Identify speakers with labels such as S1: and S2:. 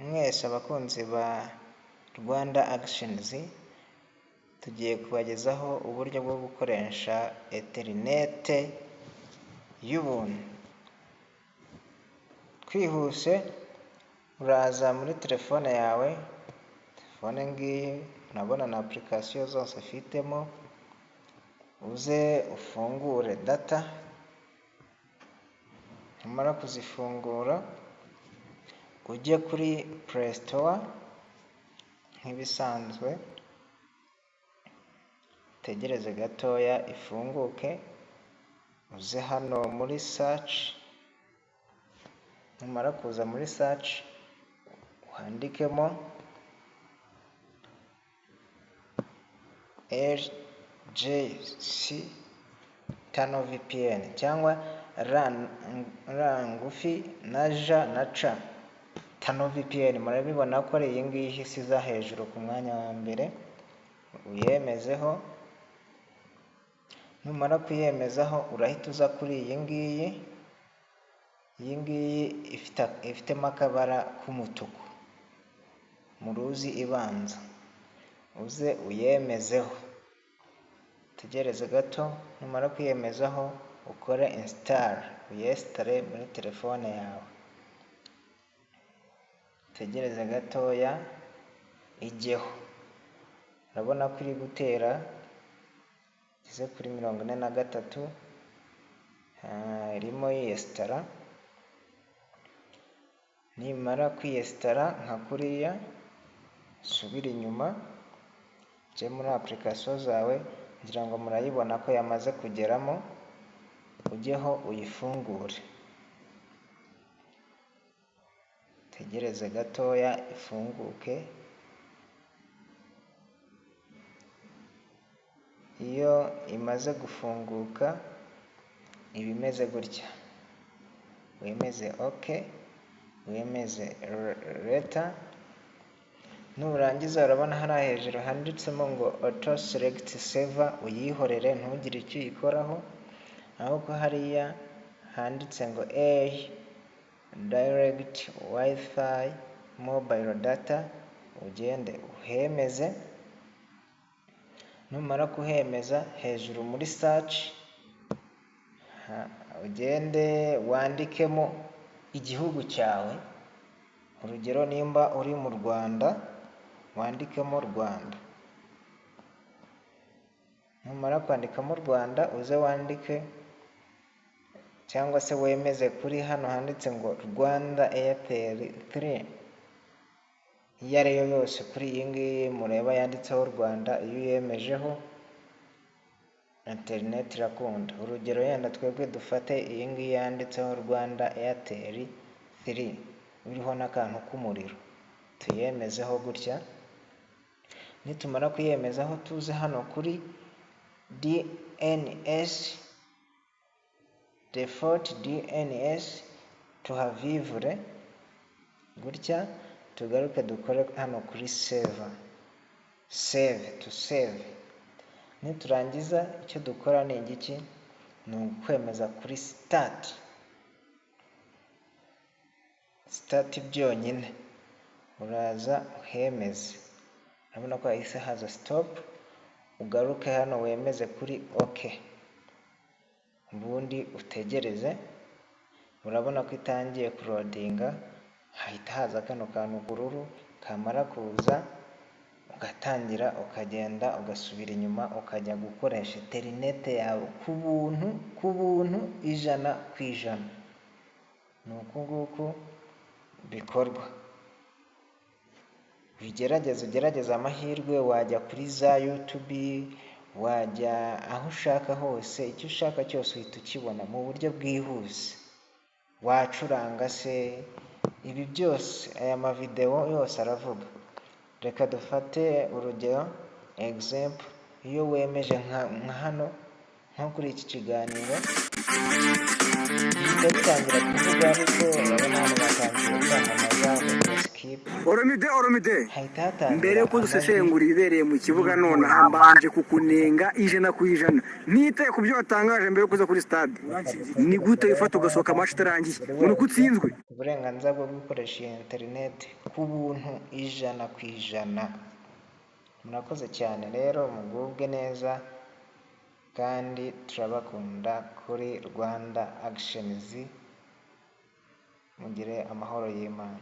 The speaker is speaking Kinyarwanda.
S1: Mwese abakunzi ba Rwanda Actions, tugiye kubagezaho uburyo bwo gukoresha interinete y'ubuntu. Twihuse, uraza muri telefone yawe, telefone ngiyi urabona na application zose ifitemo, uze ufungure data, numara kuzifungura ujye kuri Play Store nk'ibisanzwe, utegereze gatoya ifunguke, uze hano muri search, numara kuza muri search wandikemo LJC Tunnel VPN cyangwa R ngufi na J na C Tunnel VPN. Murabibona ko ari iyi ngiyi ihise iza hejuru ku mwanya wa mbere, uyemezeho. Numara kuyemezaho urahita uza kuri iyi ngiyi, iyi ngiyi ifitemo akabara k'umutuku mu ruzi ibanza, uze uyemezeho, utegereze gato. Numara kuyemezaho ukore install, uyesitare muri telefone yawe, utegereze gatoya ijyeho. Urabona ko iri gutera, igeze kuri 43, irimo yiyesitara. Nimara kwiyesitara nka kuriya, usubire inyuma ujye muri application zawe, ngira ngo murayibona ko yamaze kugeramo, ujyeho uyifungure, utegereze gatoya ifunguke. Iyo imaze gufunguka iba imeze gutya, wemeze OK, wemeze later. Nurangiza urabona hariya hejuru handitsemo ngo auto select server, uyihorere ntugire icyo uyikoraho, ahubwo hariya handitse ngo A direct wifi mobile data, ugende uhemeze. Numara kuhemeza, hejuru muri search ugende wandikemo igihugu cyawe, urugero nimba uri mu Rwanda wandikemo Rwanda. Numara kwandikamo Rwanda, uze wandike cyangwa se wemeze kuri hano handitse ngo Rwanda Airtel 3, iyo ari yo yose kuri iyi ngiyi mureba yanditseho Rwanda, iyo uyemejeho interineti irakunda. Urugero yenda twebwe dufate iyi ngiyi yanditseho Rwanda Airtel 3 iriho n'akantu k'umuriro, tuyemezeho gutya. Nitumara kuyemezaho tuze hano kuri DNS, default DNS, tuhavivure gutya, tugaruke dukore hano kuri save, save to save. Niturangiza icyo dukora ni igiki? Ni ukwemeza kuri start, start byonyine, uraza uhemeze, urabona ko hahise haza stop, ugaruke hano wemeze kuri OK, ubundi utegereze. Urabona ko itangiye kurodinga, hahita haza kano kantu k'ubururu, kamara kuza ugatangira ukagenda ugasubira inyuma ukajya gukoresha interinete yawe ku buntu, ku buntu 100%. Ni uku nguku bikorwa. Bigerageze, ugerageze amahirwe, wajya kuri za YouTube, wajya aho ushaka hose, icyo ushaka cyose uhita ukibona mu buryo bwihuse. Wacuranga se, ibi byose, aya mavidewo yose aravuga. Reka dufate urugero, example, iyo wemeje nka hano nko kuri iki kiganiro, bihita bitangira kuvuga, ariko urabona hano batangiye kwamamaza, ugakora skip.
S2: Olomide, Olomide,
S1: Hahita hatangira
S2: mbere yuko
S1: amajwi
S2: dusesengura ibibereye mu kibuga nonaha, mbanje kukunenga 100%, ntitaye ku byo watangaje mbere yo kuza kuri stade. Ni gute wifata ugasohoka match itarangiye ngo ni uko utsinzwe?
S1: Uburenganzira bwo gukoresha iyi interineti ku buntu 100%. Murakoze cyane rero, mugubwe neza kandi turabakunda kuri Rwanda Actions. Mugire amahoro y'Imana.